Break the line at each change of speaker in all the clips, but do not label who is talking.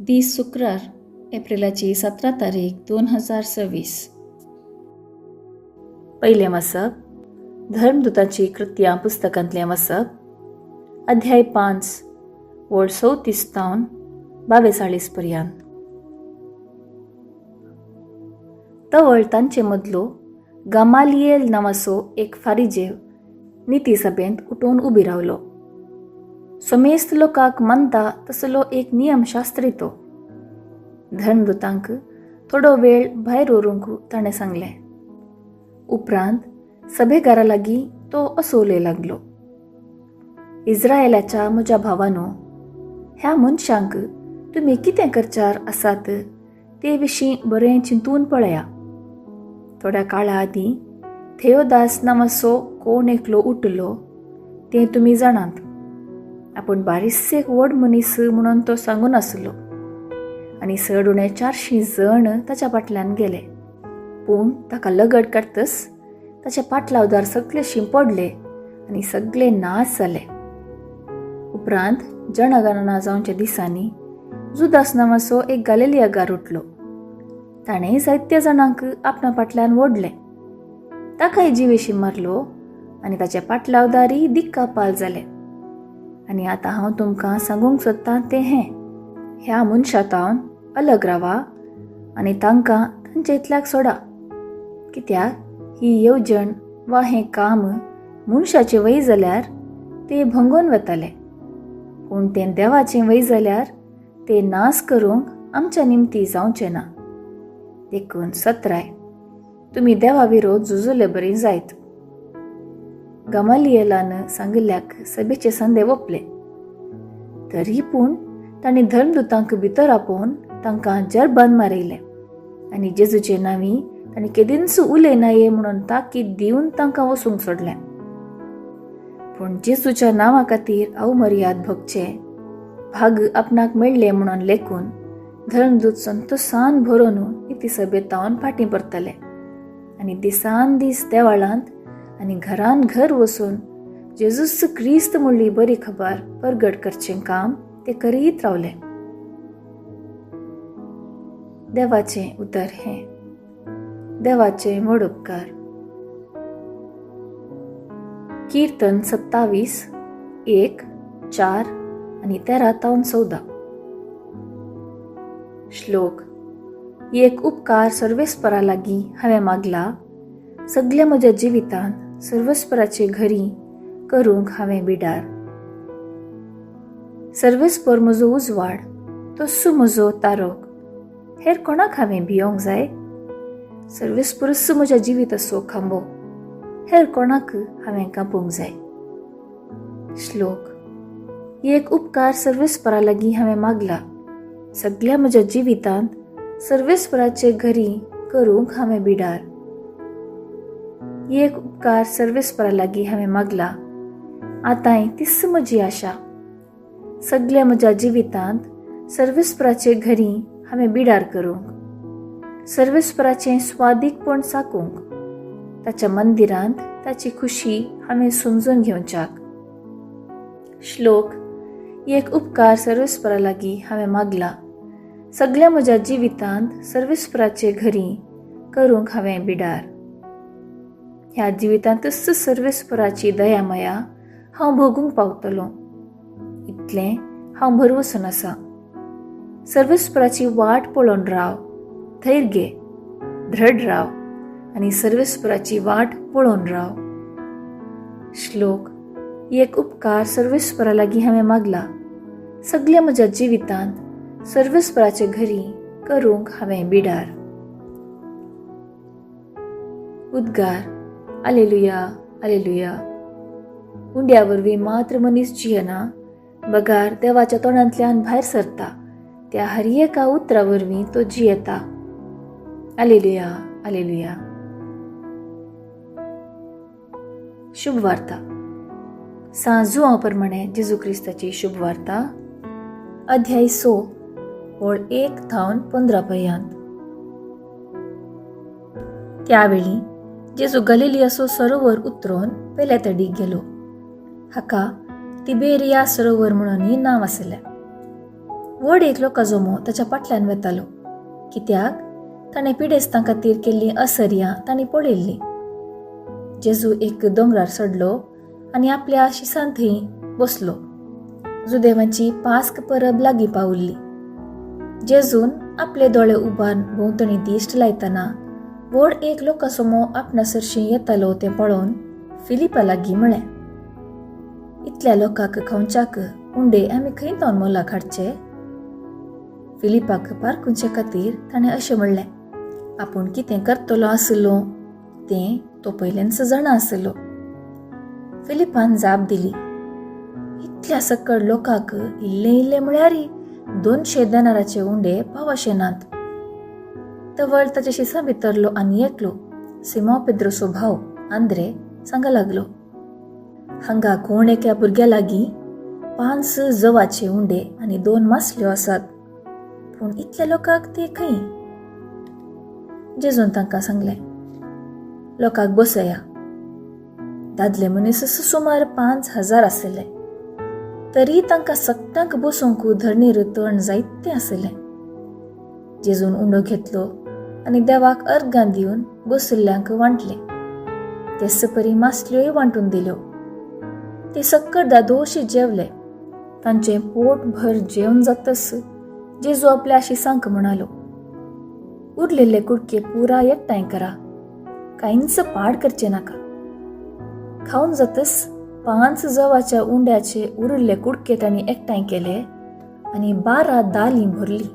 दीस शुक्रार, एप्रिलाची 17 तारीख 2026. पयलें वाचप धर्मदुताची कृत्यां पुस्तकांतलें वाचप, अध्याय 5, ओळ 34 तावन 42 पर्यंत. तवळ तांचे मदलो गमालियल नांवाचो एक फारिजेव निती सभेंत उठून उबी रावलो. समेस्त लोकांक मानता तसलो एक नियमशास्त्री तो. धर्मदुतांक थोडो वेळ भायर व्हरूंक ताणें सांगलें. उपरांत सभेगारा लागीं तो असो उलय लागलो, इस्रायलाच्या म्हज्या भावानो, ह्या मनशांक तुमी कितें करचार आसात ते विशीं बरें चिंतून पळया. थोड्या काळा आदीं थेयोदास नांवाचो कोण एकलो उठलो तें तुमी जाणात. आपूण बारीकशेक व्हड मनीस म्हणून तो सांगून आसलो आनी चड उणे 400 जण ताच्या फाटल्यान गेले. पूण ताका लगड काडतच ताचे पाटलावदार सगळे शिंपडले आनी सगळे नाच जाले. उपरांत जनगणना जावच्या दिसांनी जुदास नांवाचो एक गालेलियागार उठलो. ताणें जायत्या जाणांक आपणा फाटल्यान ओडलें. ताकाय जिवेशी मारलो आनी ताचे पाटलावदारी दिक्कापाल जाले. आनी आतां हांव तुमकां सांगूंक सोदतां तें हें, ह्या मनशा तावन अलग रावा आनी तांकां तांच्या इतल्याक सोडा. कित्याक ही येवजण वा हें काम मनशाचें वय जाल्यार तें भंगोवन वतालें, पूण तें देवाचें वय जाल्यार तें नास करूंक आमच्या निमती जावचें ना. देखून सत्राय तुमी देवा विरोध झुजुले बरी जायत. गमालियलान सांगिल्ल्याक सभेचे संदे वपले, तरी पूण तांणी धर्मदुतांक भितर आपोवन तांकां जरबान मारयले आनी जेजूचे नांवी तांणी केदींच उलयनाये म्हणून ताकीद दिवन तांकां वचूंक सोडलें. पूण जेजूच्या नांवा खातीर अवमर्याद भोगचे भाग आपणाक मेळ्ळे म्हणून लेखून धर्मदूत संतोसान भरून इती सभेत तावन फाटीं परतले आनी दिसान दीस देवाळांत आनी घरान घर वचून जेजूस क्रिस्त म्हणली बरी खबर परगट करचें काम ते करीत रावले. देवाचें उतर हें. देवाचें व्हड उपकार. कीर्तन 27, 1, 4 आनी 13 तावन 14. श्लोक. एक उपकार सर्वेस्परा लागीं हांवें मागला, सगल्या म्हज्या जिवितांत सर्वेस्पराचे घरी करूंक हांवें बिडार. सर्वेस्पर म्हजो उजवाड, तस्सो म्हजो तारोक, हेर कोणाक हांवें भियोंक जाय? सर्वेस्परच म्हज्या जिविताचो खांबो, हेर कोणाक हांवें कापूंक जाय? श्लोक. एक उपकार सर्वेस्परा लागीं हांवें मागला, सगल्या म्हज्या जिवितांत सर्वेस्पराचे घरी करूंक हांवें बिडार. एक उपकार सर्वेस्परा लागीं हांवें मागला, आतांय तीच म्हजी आशा, सगल्या म्हज्या जिवितांत सर्वेस्पराचे घरी हांवें बिडार करूंक, सर्वेस्पराचें स्वादीकपण चाकूंक, ताच्या मंदिरांत ताची खुशी हांवें समजून घेवच्याक. श्लोक. एक उपकार सर्वेस्परा लागीं हांवें मागला, सगल्या म्हज्या जिवितांत सर्वेस्पराचे घरी करूंक हांवें बिडार. ह्या जिवितांतच सर्वेस्पराची दयामया हांव भोगूंक पावतलो, इतलें हांव भरवसून आसा. सर्वेस्पराची वाट पळोवन राव, थैर घे, धड राव आनी सर्वेस्पराची वाट पळोवन राव. श्लोक. एक उपकार सर्वेस्परा लागीं हांवें मागला, सगल्या म्हज्या जिवितांत सर्वेस्पराचे घरी करूंक हांवें बिडार. उद्गार. आलेलुया, आलेलुया. उंड्या वरवीं मात्र मनीस जियेना, बगार देवाच्या तोंडांतल्यान भायर सरता त्या हर एका उतरा वरवीं तो जियेता. आलेलुया, आलेलुया. शुभ वार्ता. सां जुआंव प्रमाणे जेजू क्रिस्ताची शुभ वार्ता, अध्याय 6, ओळ 1 थावन 15 पर्यंत. त्यावेळी जेजू गलिलियाचो सरोवर उतरून पेल्या तडीक गेलो. हाका तिबेरिया सरोवर म्हणूनय नांव आसलें. व्हड एक लोकाजमो ताच्या फाटल्यान वेतालो, कित्याक ताणें पिडेस्तां खातीर केल्लीं असर्यां तांणी पळयल्लीं. जेजू एक दोंगरार चडलो आनी आपल्या शिसां थंय बसलो. जुदेवांची पास्क परब लागीं पावल्ली. जेजून आपले दोळे उबारून भोंवतणी दिश्ट लायतना व्हड एक लोकासमो आपणा सरशीं येतालो तें पळोवन फिलिपा लागीं म्हळें, इतल्या लोकांक खावच्याक उंडे आमी खंय तावन मोलाक हाडचे? फिलिपाक पारखुंचे खातीर ताणें अशें म्हणलें, आपूण कितें करतलो आसलो तें तो पयल्यानच जाणा आसलो. फिलिपान जाप दिली, इतल्या सकड लोकांक इल्ले इल्ले म्हळ्यार 200 देनाराचे उंडे पावशे नात. तवळ ताच्या शिसां भितरलो आनी एकलो सिमो पेद्रोसो भाव आंद्रे सांगा लागलो, हांगा कोण एका भुरग्या लागीं 5 जवाचे उंडे आनी 2 मासल्यो आसात, पूण इतल्या लोकांक ते खंय? जेजून तांकां सांगलें, लोकांक बसया. दादले मनीस सुमार 5000 आसले, तरी तांकां सगळ्यांक बसूंक धरणीर तण जायतें आसलें. जेजून उंडो घेतलो आनी देवाक अर्गां दिवन बशिल्ल्यांक वांटलें. तेच परी मासल्योय वांटून दिल्यो. ते सक्कड दादोशी जेवले. तांचें पोट भर जेवन जातच जेजू आपल्या शिसांक म्हणालो, उरलेले कुडके पुरा एकठांय करा, कांयच पाड करचें नाका. खावन जातच 5 जवाच्या उंड्याचे उरिल्ले कुडके तांणी एकठांय केले आनी 12 दालीं भरली.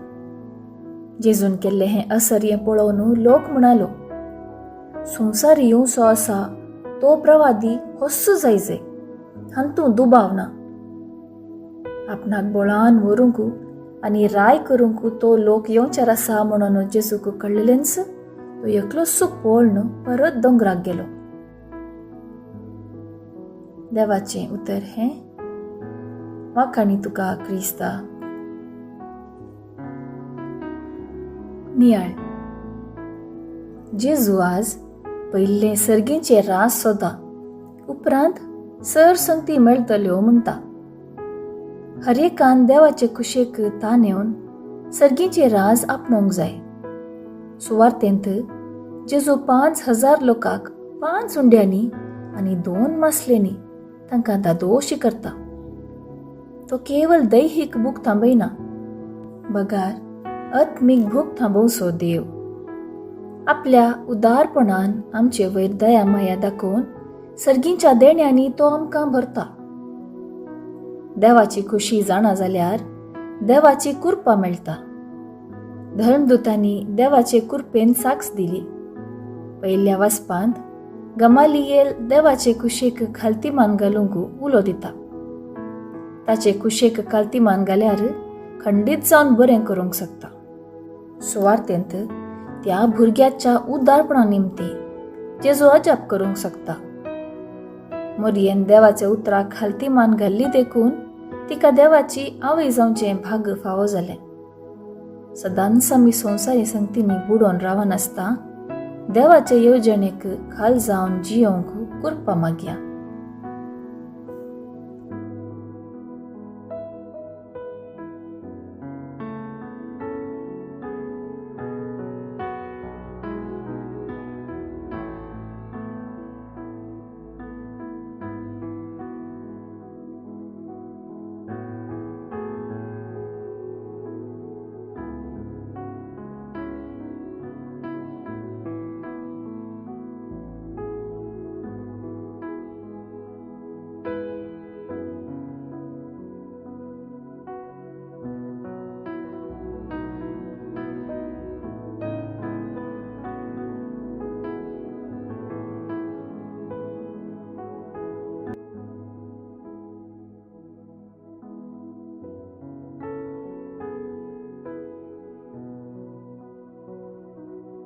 जेजून केल्लें हें असर्यें पळोवन लोक म्हणालो, संवसार येवचो आसा तो प्रवादी होस्सो जायजे, हातूंत दुबाव ना. आपणाक बळान व्हरूंक आनी राय करूंक तो लोक येवचेर आसा म्हणून जेजूक कळ्ळेंच तो एकलोसो पळोवन परत दोंगराक गेलो. देवाचें उतर हें. वाखाणी तुका क्रिस्ता. नियाळ. जेजू आज पयलें सर्गींचे रास सोदा, उपरांत सर संगती मेळटल्यो म्हणटा. हर एकान देवाचे कुशेक ताण येवन सर्गींचे राज आपणोवंक जाय. सुवार्तेंत जेजू 5000 लोकांक 5 उंड्यांनी आनी 2 मासल्यांनी तांकां दादोशी करता. तो केवल दैहीक भूक थांबयना, बगार आत्मीक भूक थांबोवचो देव. आपल्या उदारपणान आमचे वयर दया माया दाखोवन सर्गींच्या देण्यांनी तो आमकां भरता. देवाची खुशी जाणा जाल्यार देवाची कृपा मेळटा. धर्मदूतांनी देवाचे कृपेन साक्ष दिली. पयल्या वाचपांत गमालियेल देवाचे कुशेक खालती मान घालूंक उलो दिता. ताचे कुशेक खालती मान घाल्यार खंडीत जावन बरें करूंक शकता. सुवार्तेंत त्या भुरग्याच्या उदारपणा निमती जेजू अजाप करूंक शकता. मोरयेन देवाच्या उतराक खालती मान घाल्ली देखून तिका देवाची आवय जावचें भाग फावो जालें. सदांच आमी संवसारी संगतींनी बुडोवन रावनासता देवाचे येवजणेक खाल जावन जियोंक कृपा मागया.